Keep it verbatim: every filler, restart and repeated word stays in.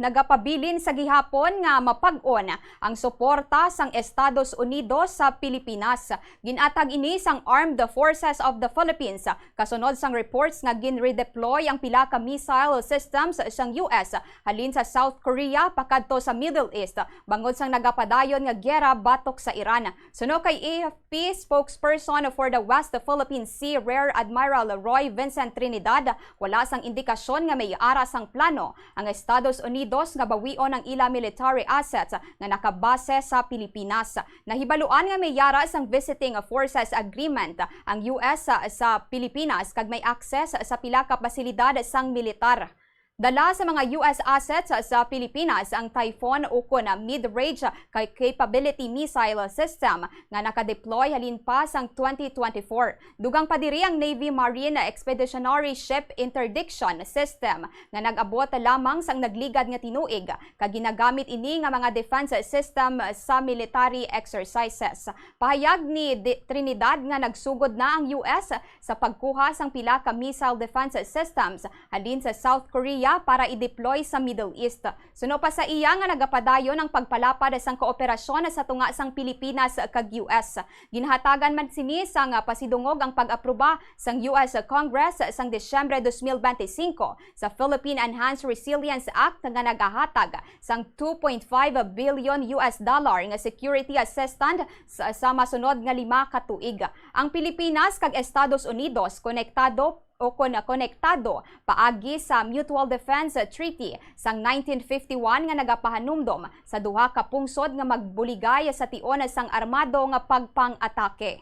Nagapabilin sa gihapon nga mapag-on ang suporta sang Estados Unidos sa Pilipinas. Ginatag ini sang Armed Forces of the Philippines kasunod sang reports nga ginredeploy ang pila ka missile systems sang U S halin sa South Korea pakadto sa Middle East bangod sang nagapadayon nga giyera batok sa Iran. Suno kay A F P spokesperson for the West Philippine Sea, Rear Admiral Roy Vincent Trinidad, wala sang indikasyon nga may ara sang plano ang Estados Unidos nga bawion ang ila military assets nga nakabase sa Pilipinas. Nahibaluan nga may yara sang Visiting Forces Agreement ang U S sa Pilipinas kag may access sa pila ka pasilidad sang militar. Dala sa mga U S assets sa Pilipinas ang Typhoon ukon mid-range kay capability missile system nga naka-deploy halin pa sang twenty twenty-four. Dugang pa diri ang Navy Marine Expeditionary Ship Interdiction System nga nag-abot lamang sang nagligad nga tinuig, kag ginagamit ini nga mga defense system sa military exercises. Pahayag ni Di-, Trinidad nga nagsugod na ang U S sa pagkuha sang pila ka missile defense systems halin sa South Korea para i-deploy sa Middle East. Suno pa sa iya nga nagapadayon ang pagpalapad sang kooperasyon sa tunga sang Pilipinas kag U S. Ginhatagan man sini sang pasidungog ang pag-aproba sang U S Congress sang Disyembre dos mil bente singko sa Philippine Enhanced Resilience Act nga nagahatag sang two point five billion U S dollar nga security assistance sa, sa masunod nga lima ka tuig. Ang Pilipinas kag Estados Unidos konektado o kon konektado paagi sa Mutual Defense Treaty sang nineteen fifty-one nga nagapahanumdom sa duha ka pungsod nga magbuligay sa tion sang armado nga pagpang-atake.